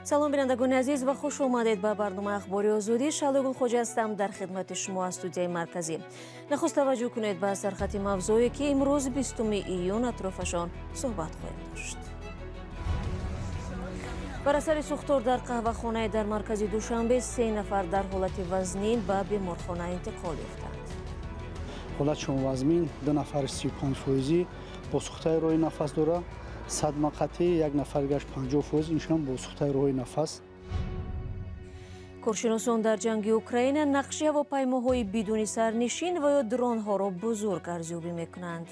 Салом, бинандагони азиз, ва хуш омадед ба барномаи Ахбори Озодӣ. Шаҳло Гулхоҷа ҳастам дар хидмати шумо аз студияи марказӣ. Нахуст таваҷҷӯҳ кунед ба сархати мавзӯе, ки имрӯз 20 июн атрофашон суҳбат хоҳем дошт. Бар асари сӯхтор дар қаҳвахонае дар маркази Душанбе 3 нафар дар ҳолати вазнин ба беморхона интиқол ёфтанд. Ҳолатшон вазмин, 2 нафар 35% бо сӯхтаи роҳи нафас дора, садма қатъӣ, 1 нафар гашт 50%, иншон бо сӯхтаи роҳи нафас. Коршиносон дар ҷанги Украина нақши ҳавопаймоҳои бидуни сарнишин ва ё дронҳоро бузург арзёбӣ мекунанд.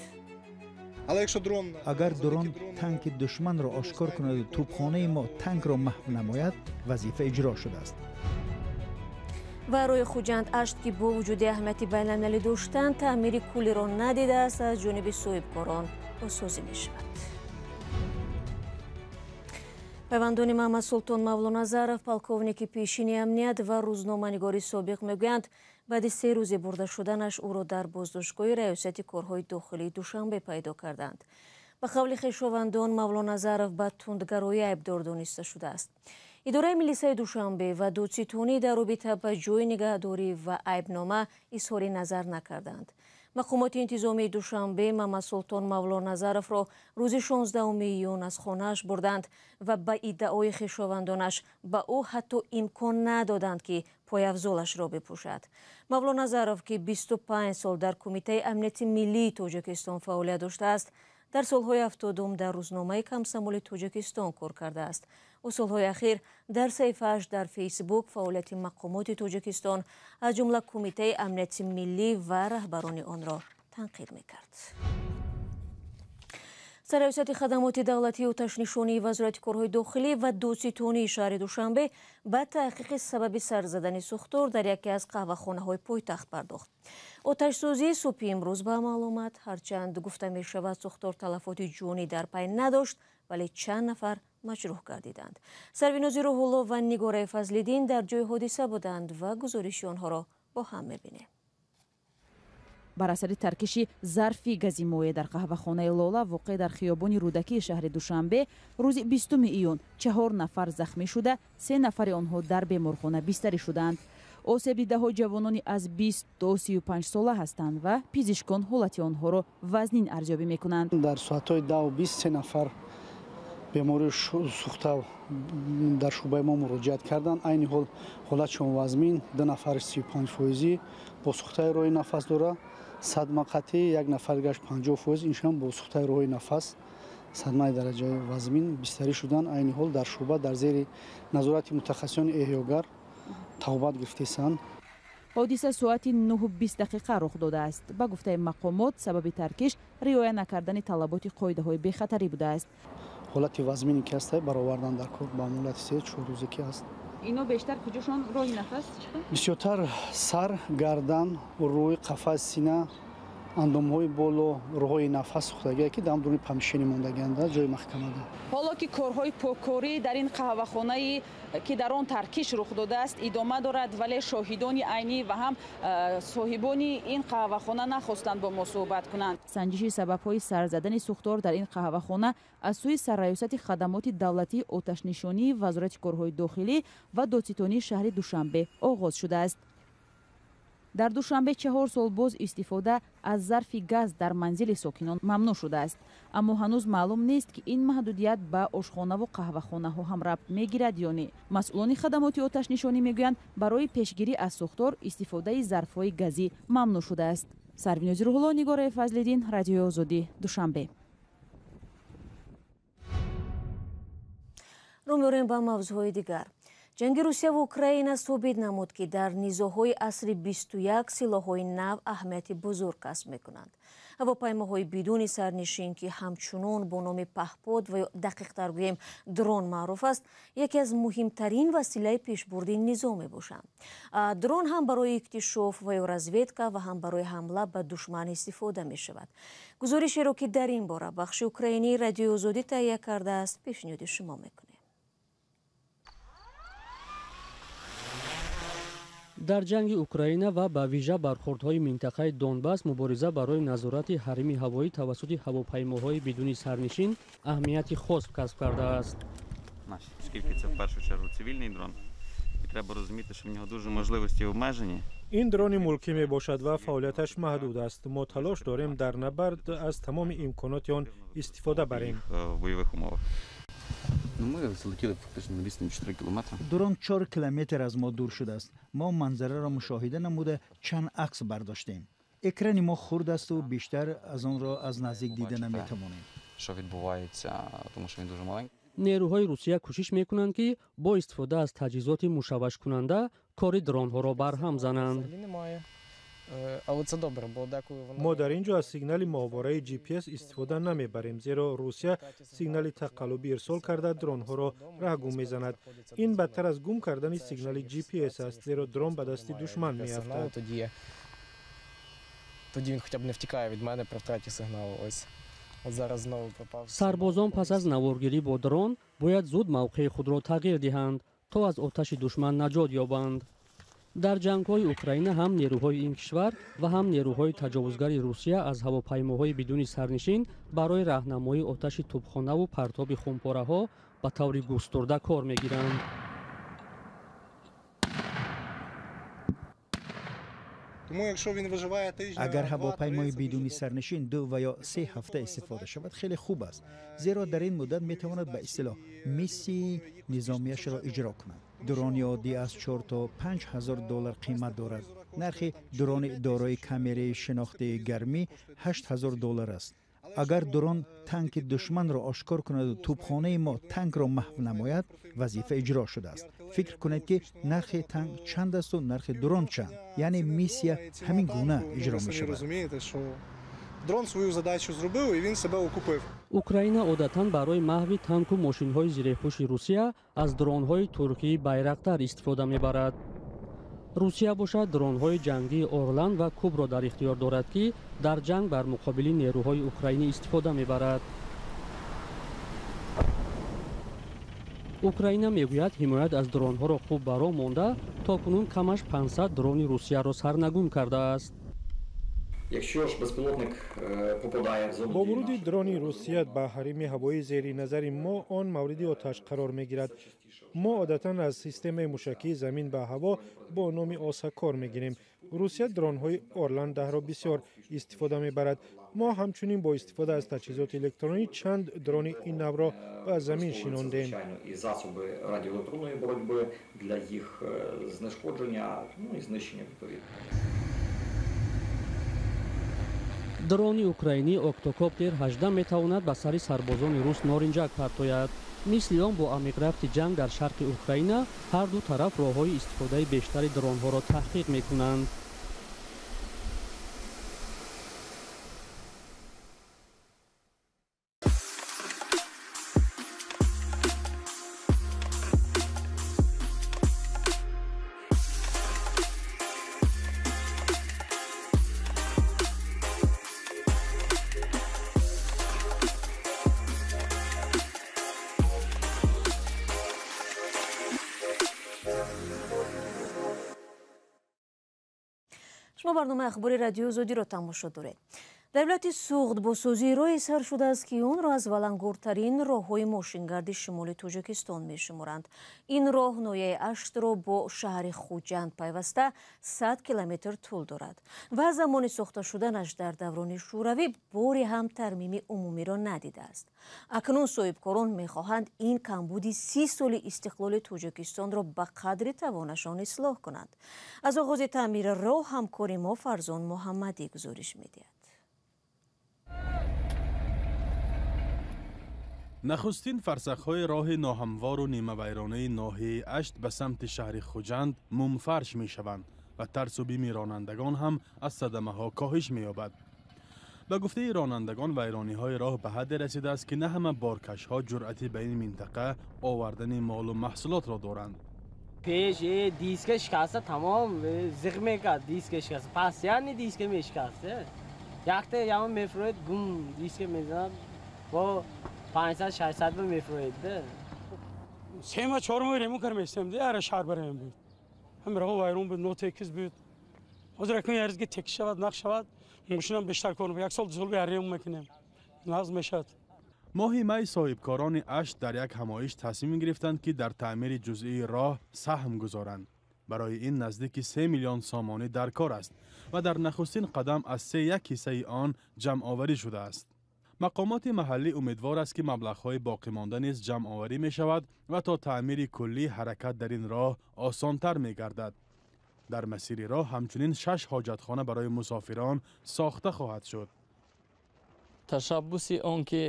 Агар дрон танки душманро ошкор кунад, тӯпхонаи мо танкро маҳв намояд, вазифа иҷро шудааст. Ва роҳи Хуҷанд ашт, ки бо вуҷуди аҳамияти байналмилалӣ доштан, таъмири куллиро надидааст, аз ҷониби соҳибкорон бозсозӣ мешавад. Пайвандони Муҳаммад Султон Мавлоназаров, полковники пешини амният ва рӯзноманигори собиқ, мегӯянд, баъди 3 рӯзи бурда шуданаш ӯро дар боздоштгоҳи раёсати корҳои дохилии Душанбе пайдо карданд. Ба қавли хешовандон, Мавлоназаров ба тундгароӣ айбдор дониста шудааст. Идораи милисаи Душанбе ва додситонӣ дар робита ба ҷои нигаҳдорӣ ва айбнома изҳори назар накарданд. Мақомоти интизомии Душанбе Муҳаммад Султон Мавлоназаровро рӯзи 16 июн аз хонааш бурданд ва ба иддаои хешовандонаш ба ӯ ҳатто имкон надоданд, ки пойафзолашро бипӯшад. Мавлоназаров, ки 25 сол дар Кумитаи амнияти миллии Тоҷикистон фаъолият доштааст, дар солҳои 70 дар рӯзномаи Комсомоли Тоҷикистон кор кардааст. Ӯ солҳои ахир дар саҳифааш дар Фейсбук фаъолияти мақомоти Тоҷикистон, аз ҷумла Кумитаи амнияти миллӣ ва раҳбарони онро танқид мекард. Сарраёсати хадамоти давлатии оташнишонии Вазорати корҳои дохилӣ ва додситонии шаҳри Душанбе ба таҳқиқи сабаби сар задани сӯхтор дар яке аз қаҳвахонаҳои пойтахт пардохт. Оташсӯзии субҳи имрӯз ба амал омад. Ҳарчанд гуфта мешавад, сӯхтор талафоти ҷонӣ дар пай надошт, вале чанд нафар маҷрӯҳ гардиданд. Сарвинози Рӯҳулло ва Нигораи Фазлиддин дар ҷои ҳодиса буданд ва гузориши онҳоро бо ҳам мебинем. Бар асари таркиши зарфи гази моеъ дар қаҳвахонаи Лола воқеъ дар хиёбони Рӯдакии шаҳри Душанбе рӯзи 20 июн 4 нафар захмӣ шуда, 3 нафари онҳо дар беморхона бистарӣ шуданд. Осебдидаҳо ҷавонони аз 20 то 35 сола ҳастанд ва пизишкон ҳолати онҳоро вазнин арзёбӣ мекунанд. Дар соатҳои 10:20 3 нафар бемории сӯхта дар шӯъбаи мо муроҷиат карданд. Айни ҳол ҳолатшон вазмин, 2 нафар 35% бо сӯхтаи роҳи нафас дора, садма қатъӣ, 1 нафар гашт 50%, иншон бо сӯхтаи роҳи нафас садмаи дараҷаи вазмин бистарӣ шуданд. Айни ҳол дар шӯъба дар зери назорати мутахассисони эҳёгар табобат гирифтаанд. Ҳодиса соати 9:20 рух додааст. Ба гуфтаи мақомот, сабаби таркиш риоя накардани талаботи қоидаҳои бехатарӣ будааст. Ҳолати вазмине ки ҳаст, баровардан дар кор ба муҳлати 3-4 рӯзе ки ҳаст. Ино бештар куҷошон роҳи нафас? Бисёртар сар, гардан, рӯй, қафас, сина, андомҳои боло, роҳҳои нафас сӯхтагие, ки дар дуруни помещение мондагианд, ҷои маҳкамада. Ҳоло ки корҳои поккорӣ дар ин қаҳвахонае, ки дар он таркиш рух додааст, идома дорад, вале шоҳидони айнӣ ва ҳам соҳибони ин қаҳвахона нахостанд бо мо суҳбат кунанд. Санҷиши сабабҳои сар задани сӯхтор дар ин қаҳвахона аз сӯи сарраёсати хадамоти давлатии оташнишонии Вазорати корҳои дохилӣ ва додситонии шаҳри Душанбе оғоз шудааст. Дар Душанбе 4 сол боз истифода аз зарфи газ дар манзили сокинон мамнӯъ шудааст. Аммо ҳанӯз маълум нест, ки ин маҳдудият ба ошхонаву қаҳвахонаҳо ҳам рабт мегирад ё не. Масъулони хадамоти оташнишонӣ мегӯянд, барои пешгирӣ аз сӯхтор истифодаи зарфҳои газӣ мамнӯъ шудааст. Сарвинози Рӯҳулло, Нигораи Фазлиддин, Радиои Озодӣ, Душанбе. Рӯ меорем ба мавзӯъҳои дигар. Ҷанги Русия ва Украина собит намуд, ки дар низоъҳои асри 21 силоҳҳои нав аҳамияти бузург касб мекунанд. Ҳавопаймоҳои бидуни сарнишин, ки ҳамчунон бо номи паҳпод ва ё дақиқтар гӯем дрон маъруф аст, яке аз муҳимтарин василаи пешбурди низом мебошанд. Дрон ҳам барои иктишоф ва ё разведка ва ҳам барои ҳамла ба душман истифода мешавад. Гузоришеро, ки дар ин бора бахши украинии Радиои Озодӣ таҳия кардааст, пешниҳоди шумо мекунем. Дар ҷанги Украина ва ба вижа бархӯрдҳои минтақаи Донбас мубориза барои назорати ҳарими ҳавоӣ тавассути ҳавопаймоҳои бидуни сарнишин аҳамияти хос касб кардааст. Оскільки це в першу чергу цивільний дрон, і треба розуміти, що в нього дуже можливості обмежені. Ин дрони мулкӣ мебошад ва фаъолияташ маҳдуд аст. Мо талош дорем дар набард аз тамоми имконоти он истифода барем. В бойових умовах. Мы залетели фактично на відстані 4 километра. Дрон 4 километр аз мо дур шудааст. Мо манзараро мушоҳида намуда чанд акс бардоштем. Экрани мо хурд асту бештар аз онро аз наздик дида наметавонем. Що відбувається, тому що він дуже маленький. Нерӯҳои Русия кӯшиш мекунанд, ки бо истифода аз таҷҳизоти мушаввашкунанда кори дронҳоро барҳам зананд. Мо дар ин ҷо аз сигнали моҳвораи GPS истифода намебарем, зеро Русия сигнали тақаллубӣ ирсол карда дронҳоро раҳгум мезанад. Ин бадтар аз гум кардани сигнали GPS аст, зеро дрон ба дасти душман меафтад. Сарбозон пас аз наворгирӣ бо дрон бояд зуд мавқеи худро тағйир диҳанд, то аз оташи душман наҷот ёбанд. Дар ҷангҳои Украина ҳам нерӯҳои ин кишвар ва ҳам нерӯҳои таҷовузгари Русия аз ҳавопаймоҳои бидуни сарнишин барои раҳнамоии оташи тӯбхонаву партоби хумпораҳо ба таври густурда кор мегиранд. Агар ҳавопаймои бидуни сарнишин 2 ва ё 3 ҳафта истифода шавад, хеле хуб аст, зеро дар ин муддат метавонад ба истилоҳ миссияи низомияшро иҷро кунад. Дрони оддӣ аз 4 то 5 ҳазор доллар қимат дорад. Нархи дрони дорои камераи шинохти гармӣ 8 ҳазор доллар аст. Агар дрон танки душманро ошкор кунаду тӯбхонаи мо танкро маҳв намояд, вазифа иҷро шудааст. Фикр кунед, ки нархи танк чанд асту нархи дрон чанд. Яъне миссия ҳамин гуна иҷро мешавад. Украина одатан барои маҳви танку мошинҳои зиреҳпӯши Русия аз дронҳои туркии Байрақтар истифода мебарад. Русия бошад дронҳои ҷангии Орлан ва Кубро дар ихтиёр дорад, ки дар ҷанг бар муқобили нерӯҳои украинӣ истифода мебарад. Украина мегӯяд, ҳимоят аз дронҳоро хуб ба роҳ монда, то кунун камаш 500 дрони Русияро сарнагун кардааст. Бо вуруди дрони Русия ба ҳарими ҳавоии зери назари мо он мавриди оташ қарор мегирад. Мо одатан аз системаи мушакии замин ба ҳаво бо номи Оса кор мегирем. Русия дронҳои Орлан 10-ро бисёр истифода мебарад. Мо ҳамчунин бо истифода аз таҷҳизоти электронӣ чанд дрони ин навъро ба замин шинондем. Дрони украинӣ Октокоптер 18 метавонад ба сари сарбозони рус норинҷак партояд. Мисли он бо амиқрафти ҷанг дар шарқи Украина ҳар ду тараф роҳҳои истифодаи бештари дронҳоро таҳқиқ мекунанд. Шумо барномаи ахбори Радиои Озодиро тамошо доред. Дар вилояти Суғд бозсозии роҳе сар шудааст, ки онро аз валангуртарин роҳҳои мошингарди шимоли Тоҷикистон мешуморанд. Ин роҳ ноҳияи Аштро бо шаҳри Хуҷанд пайваста 100 километр тӯл дорад ва замони сохта шуданаш дар даврони Шӯравӣ бори ҳам тармими умумиро надидааст. Акнун соҳибкорон мехоҳанд ин камбуди 30 соли истиқлоли Тоҷикистонро ба қадри тавонашон ислоҳ кунанд. Аз оғози таъмири роҳ ҳамкори мо Фарзон Муҳаммадӣ гузориш медиҳад. Нахустин фарсахҳои роҳи ноҳамвору нимавайронаи ноҳияи Ашт ба самти шаҳри Хуҷанд мумфарш мешаванд ва тарсу бими ронандагон ҳам аз садамаҳо коҳиш меёбад. Ба гуфтаи ронандагон, вайрониҳои роҳ ба ҳадде расидааст, ки на ҳама боркашҳо ҷуръати ба ин минтақа овардани молу маҳсулотро доранд. Пеш диска шикаста, тамом зиқ мекард, диска шикаста, пастяни диска мешикаста. Якта яма мефуроед, гум диска мезанад, бо 500-600 ба мефуроед. 3 моҳ 4 моҳ ремонт кар местем, ара шаҳр барем буд. Ҳам роҳ вайрон буд, нотекиз буд. Ҳозир акун яризги текиш шавад, нақ шавад, мошинам бештар кор мекунад. 1 сол 2 сол ремонт мекунем. Нағз мешавад. Моҳи май соҳибкорони Ашт дар як ҳамоиш тасмим гирифтанд, ки дар таъмири ҷузъии роҳ саҳм гузоранд. Барои ин наздики 3 миллион сомонӣ дар кор аст ва дар нахустин қадам аз 3,1 ҳиссаи он ҷамъоварӣ шудааст. Мақомоти маҳаллӣ умедвор аст, ки маблағҳои боқимонда низ ҷамъоварӣ мешавад ва то таъмири куллӣ ҳаракат дар ин роҳ осонтар мегардад. Дар масири роҳ ҳамчунин 6 ҳоҷатхона барои мусофирон сохта хоҳад шуд. Ташаббуси он ки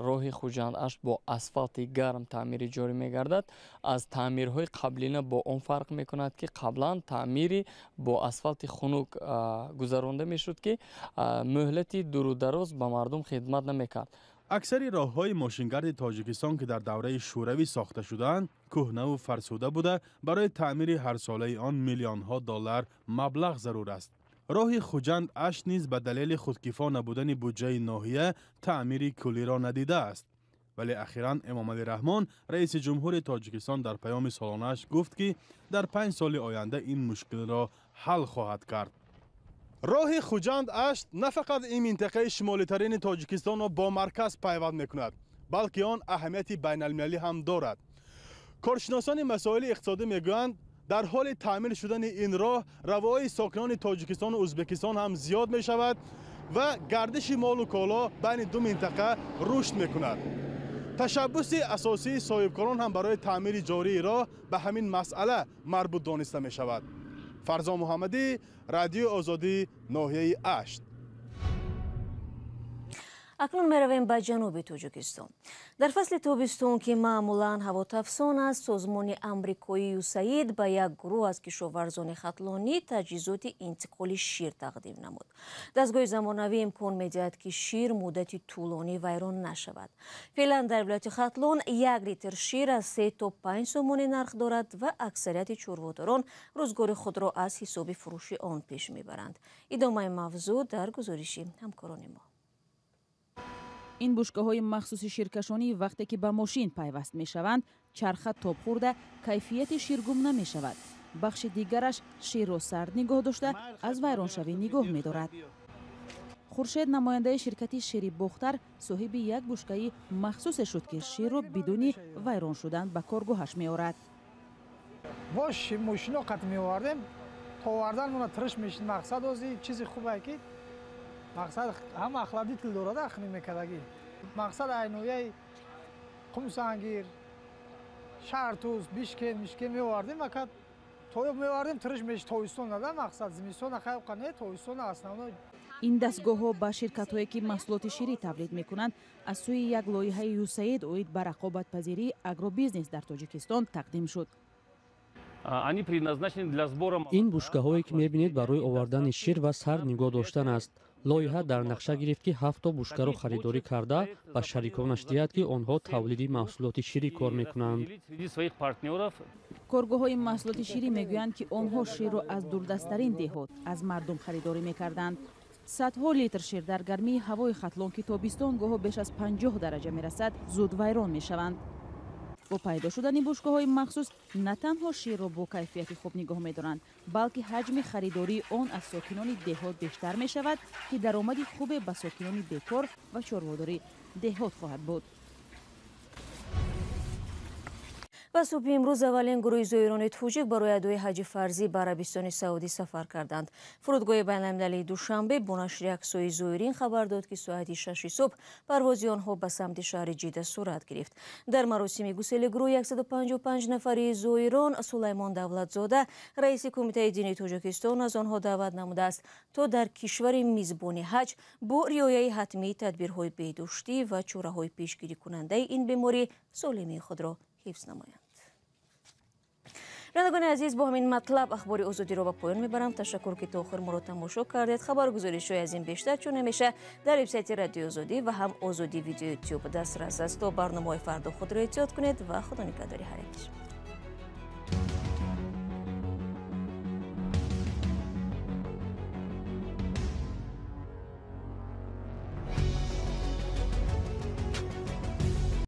роҳи Хуҷанд Ашт бо асфалти гарм таъмири ҷорӣ мегардад, аз таъмирҳои қаблина бо он фарқ мекунад, ки қаблан таъмири бо асфалти хунук гузаронда мешуд, ки муҳлати дуру дароз ба мардум хидмат намекард. Аксари роҳҳои мошингарди Тоҷикистон, ки дар давраи шӯравӣ сохта шудаанд, кӯҳнаву фарсуда буда, барои таъмири ҳарсолаи он миллионҳо доллар маблағ зарур аст. Роҳи Хуҷанд Ашт низ ба далели худкифо набудани буҷаи ноҳия таъмири куллиро надидааст. Вале ахиран Эмомалӣ Раҳмон, раиси ҷумҳури Тоҷикистон, дар паёми солонааш гуфт, ки дар 5 соли оянда ин мушкилро ҳал хоҳад кард. Роҳи Хуҷанд Ашт на фақат ин минтақаи шимолитарини Тоҷикистонро бо марказ пайванд мекунад, балки он аҳамияти байналмилалӣ ҳам дорад. Коршиносони масоили иқтисодӣ мегӯянд, дар ҳоли таъмир шудани ин роҳ равои сокинони Тоҷикистону Ӯзбекистон ҳам зиёд мешавад ва гардиши молу коло байни ду минтақа рушд мекунад. Ташаббуси асосии соҳибкорон ҳам барои таъмири ҷории роҳ ба ҳамин масъала марбут дониста мешавад. Фарзон Муҳаммадӣ, Радиои Озодӣ, ноҳияи Ашт. Акнун меравем ба ҷануби Тоҷикистон. Дар фасли тобистон, ки маъмулан ҳаво тафсон аст, созмони амрикоии ЮСАИД ба як гурӯҳ аз кишоварзони хатлонӣ таҷҳизоти интиқоли шир тақдим намуд. Дастгоҳи замонавӣ имкон медиҳад, ки шир муддати тӯлонӣ вайрон нашавад. Феълан дар вилояти Хатлон 1 литр шир аз 3 то 5 сомонӣ нарх дорад ва аксарияти чорводорон рӯзгори худро аз ҳисоби фурӯши он пеш мебаранд. Идомаи мавзӯъ дар гузориши ҳамкорони мо. Ин бушкаҳои махсуси ширкашонӣ вақте ки ба мошин пайваст мешаванд, чарха тоб хӯрда, кайфияти шир гум намешавад. Бахши дигараш ширро сард нигоҳ дошта, аз вайроншавӣ нигоҳ медорад. Хуршед, намояндаи ширкати шири Бохтар, соҳиби як бушкаи махсусе шуд, ки ширро бидуни вайрон шудан ба коргоҳаш меорад. Мо мошино қат меовардем, то овардан мона тириш мешид. Мақсад ози чизи хубе ки мақсад ҳама охладитель дорад, ахни мекардагӣ. Мақсад айнояи Қумсангир, Шаҳртуз, Бишкен, Мишкен меовардем, акад тоё меовардем, тириш мешид. Тобистон нада, мақсад зимистон ахайқа не, тобистон основной. Ин дастгоҳҳо ба ширкатҳое, ки маҳсулоти ширӣ тавлид мекунанд, аз сӯи як лоиҳаи ЮСАИД оид ба рақобатпазирии агробизнес дар Тоҷикистон тақдим шуд. Ин бушкаҳое, ки мебинед, барои овардани шир ва сард нигоҳ доштан аст. Лоиҳа дар нақша гирифт, ки 7 бушкаро харидорӣ карда ба шариконаш диҳад, ки онҳо тавлиди маҳсулоти ширӣ кор мекунанд. Коргоҳҳои маҳсулоти ширӣ мегӯянд, ки онҳо ширро аз дурдасттарин деҳот аз мардум харидорӣ мекарданд. Садҳо литр шир дар гармии ҳавои Хатлон, ки тобистон гоҳо беш аз 50 дараҷа мерасад, зуд вайрон мешаванд. Бо пайдо шудани бушкаҳои махсус на танҳо ширро бо кайфияти хуб нигоҳ медоранд, балки ҳаҷми харидории он аз сокинони деҳот бештар мешавад, ки даромади хубе ба сокинони бекор ва чорводори деҳот хоҳад буд. Ва субҳи имрӯз аввалин гурӯҳи зоирони тоҷик барои адои ҳаҷи фарзӣ ба Арабистони Саудӣ сафар карданд. Фурудгоҳи байналмилалии Душанбе бо нашри аксҳои зоирин хабар дод, ки соати 6 субҳ парвози онҳо ба самти шаҳри Ҷида сурат гирифт. Дар маросими гусели гурӯҳи 155 нафари зоирон Сулаймон Давлатзода, раиси Кумитаи дини Тоҷикистон, аз онҳо даъват намудааст, то дар кишвари мизбони ҳаҷ бо риояи ҳатмии тадбирҳои беҳдоштӣ ва чораҳои пешгирикунандаи ин беморӣ солимии худро ҳифз намоянд. Бинандагони азиз, бо ҳамин матлаб ахбори Озодиро ба поён мебарам. Ташаккур, ки то охир моро тамошо кардед. Хабаргузоришҳои аз ин бештар чун ҳамеша дар вебсайти Радиои Озодӣ ва ҳам Озодӣ видео ютюб дастрас аст. То барномаҳои фардо худро эҳтиёт кунед ва худо нигаҳдори ҳар якиш.